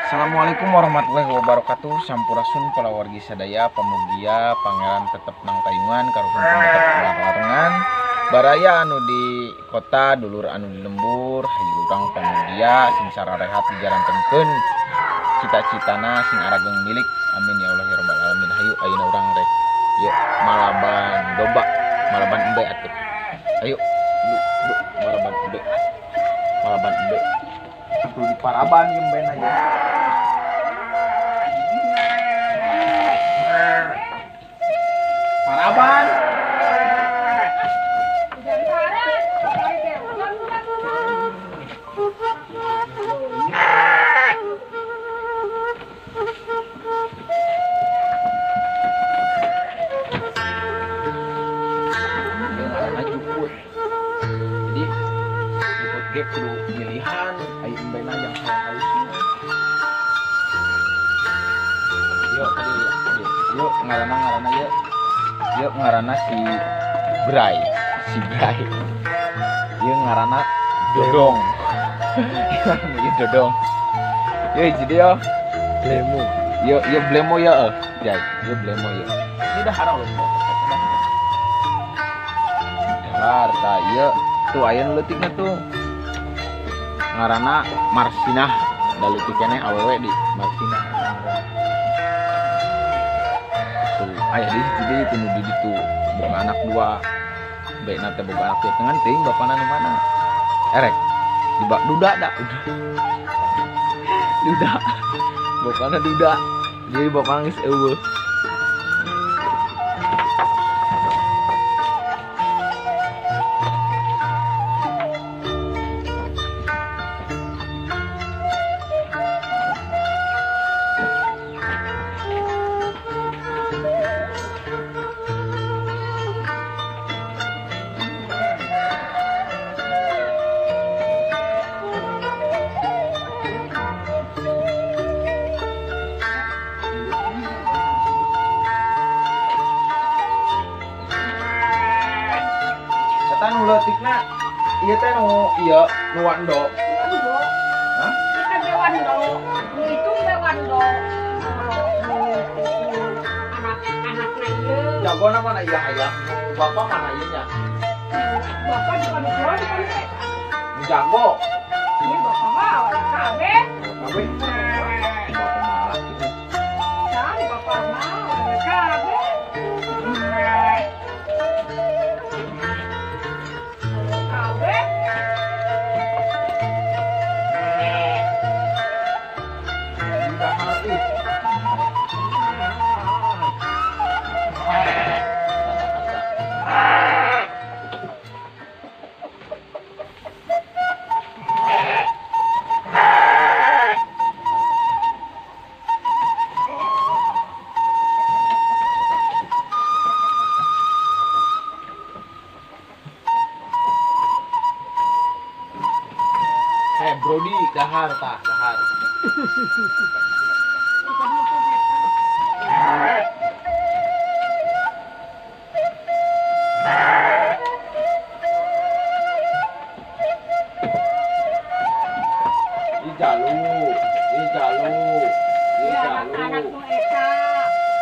Assalamualaikum warahmatullahi wabarakatuh. Sampurasun palawargi sadaya, pamugia pangeran tetep nang tayungan, karuhun tetep nang baraya anu di kota, dulur anu di lembur, hayu urang pamugia sing sararehat dijalankeun cita-citana sing arageng milik. Amin ya Allah ya rabbal alamin. Hayu ayeuna urang rek yeuh malaban domba, malaban embe atuh. Ayo malaban embe. Malaban embe. Kudu diparaban ieu embena aja. Paraban. Jadi juput ge kudu pilihan ai embena yang halus. Yuk tadi yuk ngaranna yuk. Yuk ngaranna si Bray, si Bray. Yuk ngaranna Dodong. Yuk Dodong. Yuk jadi yo Blemo. Yuk yuk Blemo ya Jai, yuk Blemo ya. Ini dah harang loh. Dahar ta ieu tuh aya nu leutikna tuh. Ngaranna Marsinah, da leutik keneh awewe di Marsinah. Tuh aya di hiji deui teu nu di ditu boga anak dua. Baikna teh boga anak teh ngan teuing bapana nu mana. Erek di bak duda da udah. Duda. Bapana duda. Jadi bapana geus eueuh. Nu leutikna ieu teh nu ieu nu wando. Hah? Ieu teh wando. Nu itu teh wando. Anak-anakna ieu. Jagona mana ieu hayang? Bapak mana ieu nya? Bapak di mana di mana? Nu jago. Ieu bapak mah kabeh. Kabeh. Bapak mah kitu. Kan bapak mah kabeh. Brody dahar tah dahar.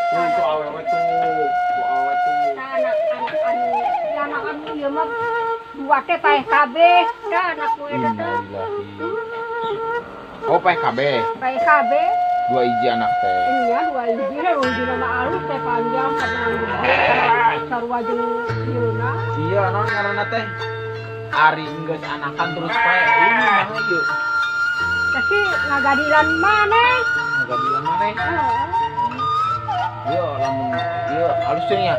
Tuh awewe tuh, tuh awewe tuh. Anak-anak anu, anak anu ieu mah dua teh paeh kabeh, da anak nu eta teh. Oh, paeh kabeh. Paeh kabeh. Dua hiji anak teh. Iya, dua hiji, dua hiji mah alus teh panjang kana sarua jeung ieuna. Iya, naon ngaranna teh? Ari geus anakan terus paeh ini mah ieu. Tapi ngagadilan maneh. Ngagadilan maneh? Heeh. Ieu lamun ieu alus teh nya.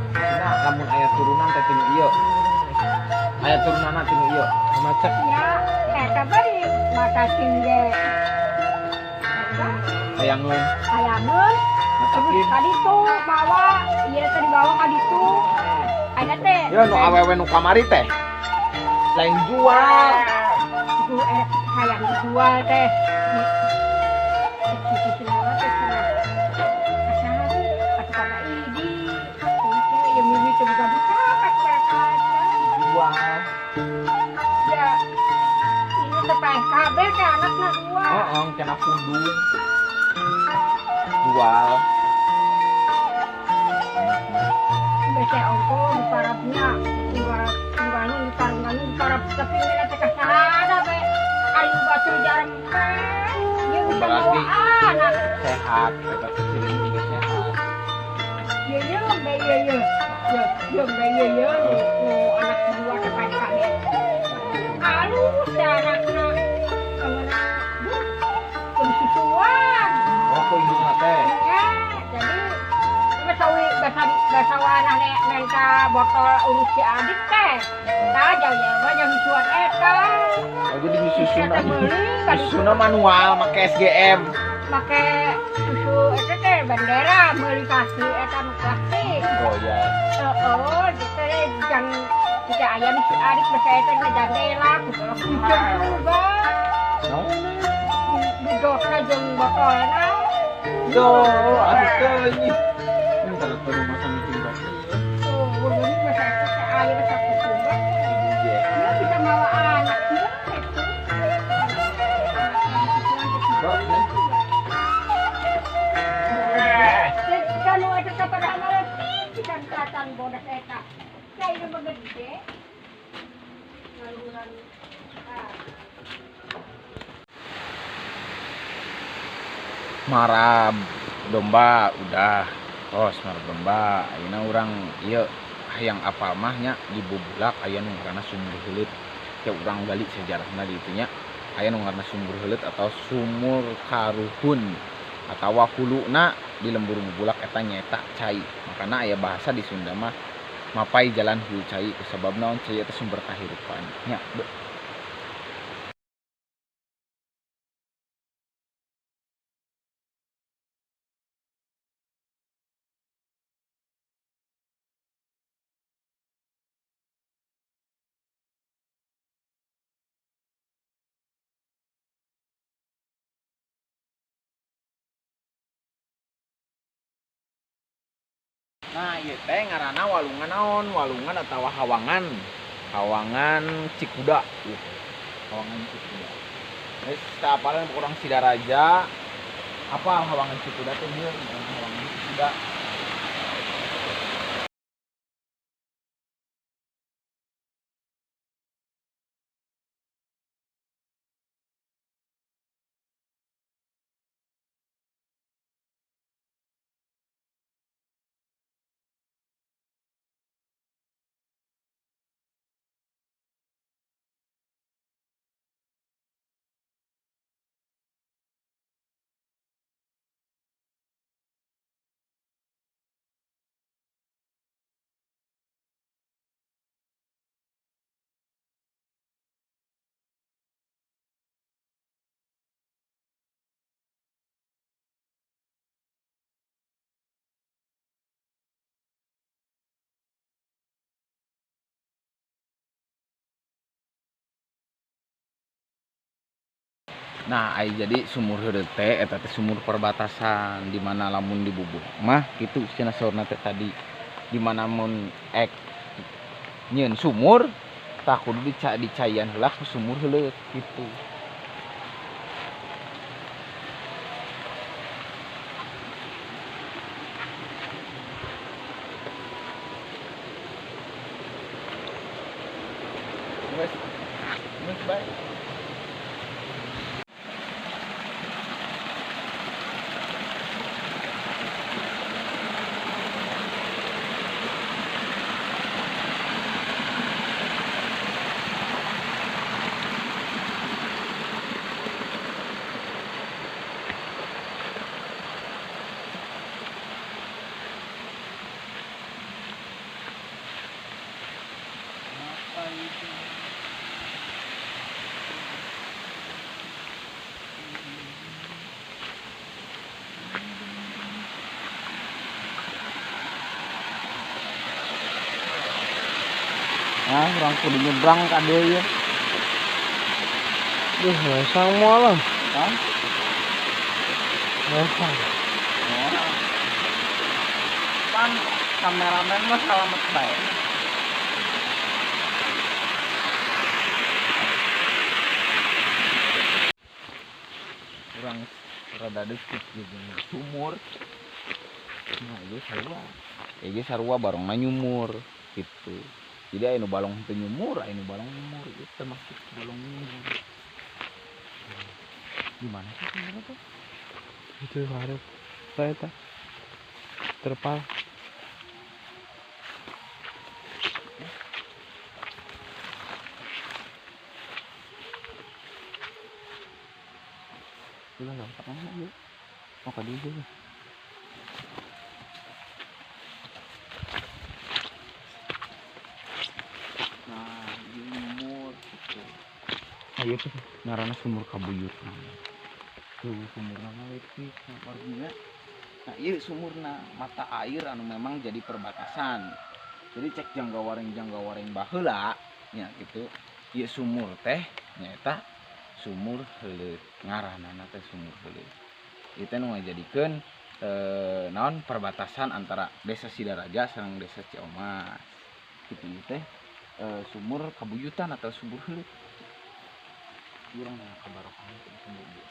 Maksudna lamun aya turunan teh tinu ieu. Aya turunanna tinu ieu. Macet. Ya, eta bari mata tingge. Hayangeun. Hayangeun. Terus ka ditu bawa, ieu teh dibawa ka ditu. Aya teh. Ya nu awewe nu kamari teh. Lain jual. Itu hayang dijual teh. Ya, ini teh paeh kabeh teh anakna dua. Heeh, kena pundung. Jual. Bese ongko di parabnya, tunggalnya di parunggalnya di parab tapi ini teh kasada be. Ari batur jarang teh. Ieu bisa Berarti mawa anak. Sehat, eta kecil juga sehat. Ieu ieu be ieu ieu. Ieu ieu be ieu ieu nu anak dua teh paeh kabeh. Alus teh anakna. Kamana? Duh, kudu susuan. Oh, ku indungna teh. Ya, jadi basawi basawana menta botol urus si adik teh. Tah jauh-jauh jang susuan eta. Oh, jadi nyususuna. Eta meuli ka ditu. Nyususuna manual make SGM. Make susu eta teh bendera meuli kasih eta nu plastik. Oh ya. Heeh, teh jang tidak aya nu si adik basa eta na jandela kudu kucing juga. Naon? Dudokna jeung botolna. Duh, atuh teh ini. Bentar, perlu masa meeting dok. Tuh, ini masa itu teh aya masa kucing. Iya. Bisa mawa anak ieu itu. Dok, ya. Kan eta kapada leutik kan kelihatan bodas eta. Cai nu gede. Ngaluhuran. Marab domba udah tos marab domba ayeuna urang ieu hayang apal mah nya di Bubulak aya nu ngaranna Sumur Heuleut. Ya urang gali sejarahna di ditu nya. Aya nu ngaranna Sumur Heuleut atau Sumur Karuhun atawa huluna di lembur Bubulak eta nyaeta cai. Makana aya bahasa di Sunda mah mapai jalan hulu cai kusabab naon cai eta sumber kahirupan nya. Nah, ieu teh ngaranna walungan naon? Walungan atawa hawangan. Hawangan Cikuda ieu teh. Hawangan Cikuda. Geus teu apalan urang Sidaraja. Apa hawangan Cikuda teh ieu? Hawangan Cikuda. Nah, ai jadi sumur heureut teh eta teh sumur perbatasan di mana lamun dibubuh mah kitu cenah saurna teh tadi. Di mana mun ek nyieun sumur tah kudu dicaian heula ku sumur heuleut kitu. Bye. Nah, urang kudu nyebrang ka dieu ieu. Duh, lesang moal lah. Hah? Lesang. Moal. Pan kameramen mah salamet bae. Urang rada deukeut jeung sumur. Nah, ieu sarua. Ieu sarua barongna nyumur gitu. Jadi aya nu balong teu nyumur, aya nu balong nyumur, ieu termasuk balong nyumur. Di mana sih sumurnya tuh? Itu hareup. Saya tak terpal. Ulah lompat mana ieu? Oh, ka dieu sih. Nah, ieu nyumur gitu. Nah, ieu teh ngaranna sumur kabuyutan. Tuh sumurna mah leutik wargina. Nah, ieu sumurna mata air anu memang jadi perbatasan. Jadi cek jangga wareng baheula nya gitu. Ieu sumur teh nyaeta sumur heuleut. Ngaranana teh sumur heuleut. Ieu teh nu ngajadikeun naon perbatasan antara desa Sidaraja sareng desa Ciomas. Gitu ieu teh sumur kabuyutan atau sumur heuleut. Urang nanya kabarokan sumur ieu.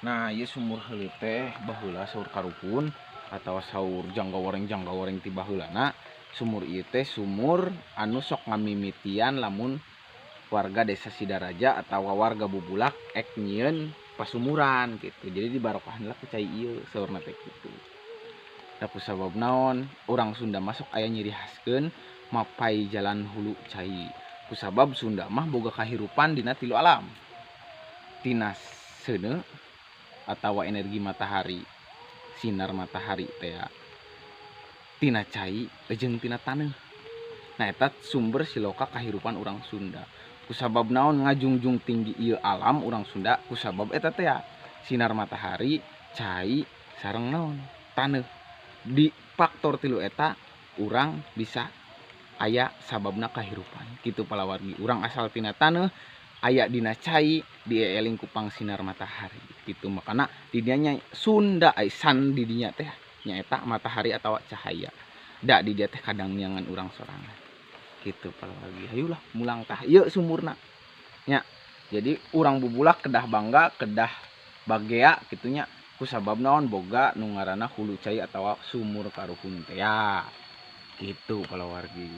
Nah, ieu sumur heuleut teh baheula saur karuhun atawa saur jangga wareng ti baheulana. Sumur ieu teh sumur anu sok ngamimitian lamun warga desa Sidaraja atawa warga Bubulak ek nyieun pasumuran gitu. Jadi dibarokahan lah ku cai ieu saurna teh kitu. Da kusabab naon urang Sunda masuk aya nyiri khaskeun mapai jalan hulu cai. Kusabab Sunda mah boga kahirupan dina tilu alam. Tina seuneu atawa energi matahari, sinar matahari teh ya. Tina cai jeung tina taneuh. Nah, eta sumber siloka kahirupan urang Sunda. Kusabab naon ngajungjung tinggi ieu alam urang Sunda kusabab eta teh ya, sinar matahari, cai sareng naon taneuh. Di faktor tilu eta urang bisa aya sababna kahirupan kitu palawargi. Urang asal tina taneuh aya dina cai dieling ku pangsinar matahari gitu. Makana di dinya nya Sunda ai san di dinya teh nyaeta matahari atawa cahaya. Da di dia teh kadang nyangan urang sorangan gitu palawargi. Hayulah mulang tah ieu sumurna nya. Jadi urang Bubulak kedah bangga kedah bagea kitunya kusabab naon boga nu ngaranna hulu cai atawa sumur karuhun teh ya gitu palawargi.